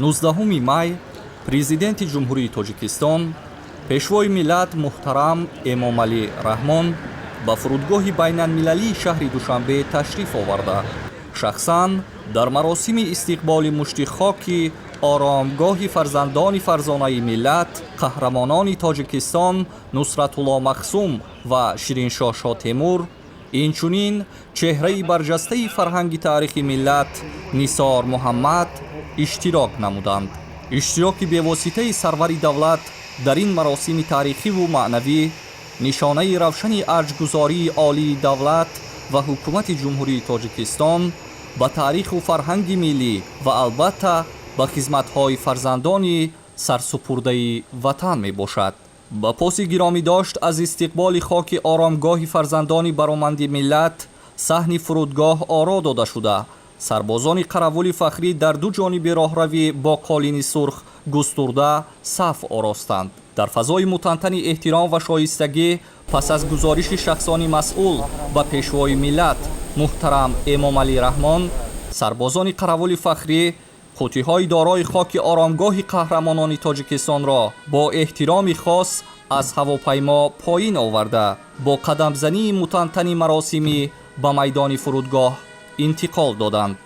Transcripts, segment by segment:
19 май Президенти Ҷумҳурии Тоҷикистон, Пешвои миллат муҳтарам Эмомалӣ Раҳмон ба фурудгоҳи байналмилалии шаҳри Душанбе ташриф оварда, шахсан дар маросими истиқболи мушти хоки оромгоҳи фарзандони фарзонаи миллат, қаҳрамонони Тоҷикистон Нусратулло Махсум ва Шириншоҳ Шотемур, инчунин чеҳраи барҷастаи фарҳанги таърихи миллат Нисор Муҳаммад иштирок намуданд. Иштироки бевоситаи сарвари давлат дар ин маросими таърихиву маънавӣ нишонаи равшани арҷгузории олии давлат ва ҳукумати Ҷумҳурии Тоҷикистон ба таъриху фарҳанги миллӣ ва албатта ба хизматҳои фарзандони сарсупурдаи ватан мебошад. Ба поси гиромӣ дошт аз истиқболи хоки оромгоҳи фарзандони бароманди миллат саҳни фурудгоҳ оро дода шуда, сарбозони қаравули фахрӣ дар ду ҷониби роҳравӣ бо қолини сурх густурда саф оростанд. Дар фазои мутантани эҳтиром ва шоистагӣ, пас аз гузориши шахсони масъул ба Пешвои миллат муҳтарам Эмомалӣ Раҳмон, сарбозони қаравули фахрӣ қуттиҳои дорои хоки оромгоҳи қаҳрамонони Тоҷикистонро бо эҳтироми хос аз ҳавопаймо поин оварда, бо қадамзании мутантани маросимӣ ба майдони фурудгоҳ интиқол доданд.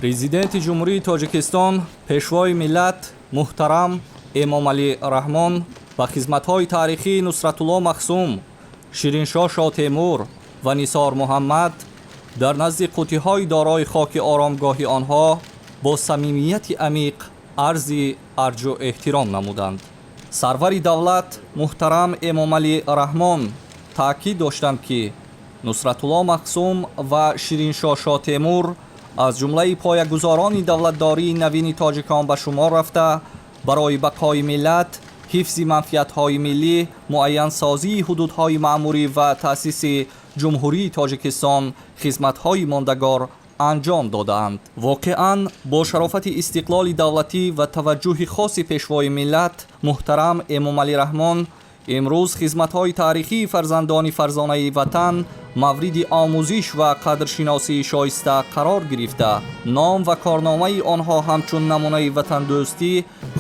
Президенти Ҷумҳурии Тоҷикистон, Пешвои миллат муҳтарам Эмомалӣ Раҳмон ба хизматҳои таърихии Нусратулло Махсум, Шириншоҳ Шотемур ва Нисор Муҳаммад дар назди қуттиҳои дорои хоки оромгоҳи онҳо бо самимияти амиқ арзи арҷу эҳтиром намуданд. Сарвари давлат муҳтарам Эмомалӣ Раҳмон таъкид доштанд, ки Нусратулло Махсум ва Шириншоҳ Шотемур аз ҷумлаи поягузорони давлатдории навини тоҷикон ба шумор рафта, барои бақои миллат, ҳифзи манфиатҳои миллӣ, муайянсозии ҳудудҳои маъмурӣ ва таъсиси Ҷумҳурии Тоҷикистон хизматҳои мондагор Анҷом додаанд. Воқеан, бо шарофати истиқлоли давлатӣ ва таваҷҷӯҳи хоси Пешвои миллат муҳтарам Эмомалӣ Раҳмон имрӯз хизматҳои таърихии фарзандони фарзонаи ватан мавриди омӯзиш ва қадршиносии шоиста қарор гирифта, ном ва корномаи онҳо ҳамчун намунаи ватандӯстӣ,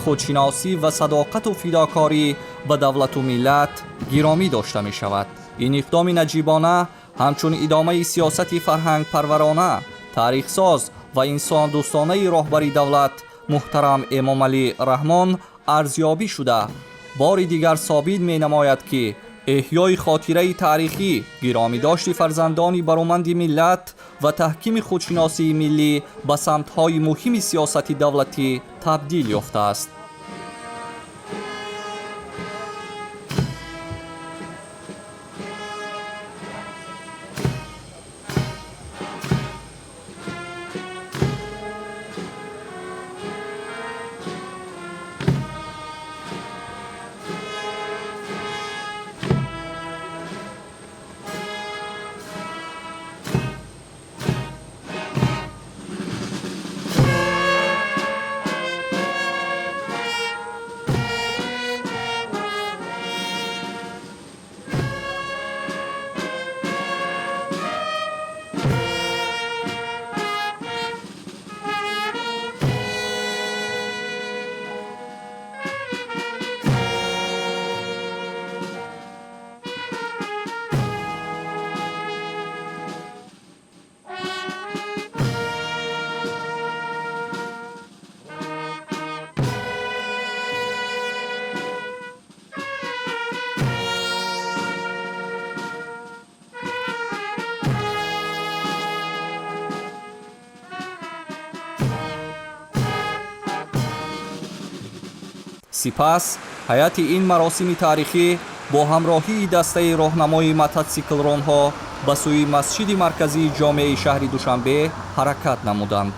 худшиносӣ ва садоқату фидокорӣ ба давлату миллат гиромӣ дошта мешавад. Ин иқдоми наҷибона ҳамчун идомаи сиёсати фарҳангпарварона, таърихсоз ва инсондӯстонаи роҳбари давлат муҳтарам Эмомалӣ Раҳмон арзёбӣ шуда, бори дигар собит менамояд, ки эҳёи хотираи таърихӣ, гиромидошти фарзандони бароманди миллат ва таҳкими худшиносии миллӣ ба самтҳои муҳими сиёсати давлатӣ табдил ёфтааст. Сипас ҳайати ин маросими таърихӣ бо ҳамроҳии дастаи роҳнамои мототсиклронҳо ба сӯи масҷиди марказии ҷомеаи шаҳри Душанбе ҳаракат намуданд.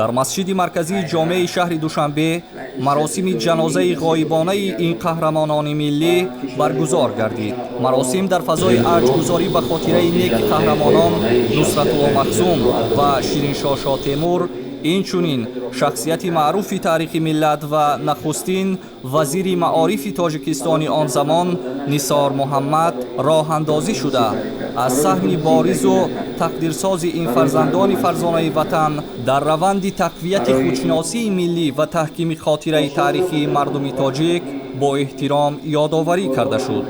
Дар масҷиди марказии ҷомеаи шаҳри Душанбе маросими ҷанозаи ғоибонаи ин қаҳрамонони миллӣ баргузор гардид. Маросим дар фазои арҷгузорӣ ба хотираи неки қаҳрамонон Нусратулло Маҳсум ва Шириншоҳ Шоҳтемур, инчунин шахсияти маъруфи таърихи миллат ва нахустин вазири маорифи Тоҷикистони он замон Нисор Муҳаммад роҳандозӣ шуда, аз саҳми боризу тақдирсози ин фарзандони фарзонаи ватан дар раванди тақвияти худшиносии миллӣ ва таҳкими хотираи таърихии мардуми тоҷик бо эҳтиром ёдоварӣ карда шуд.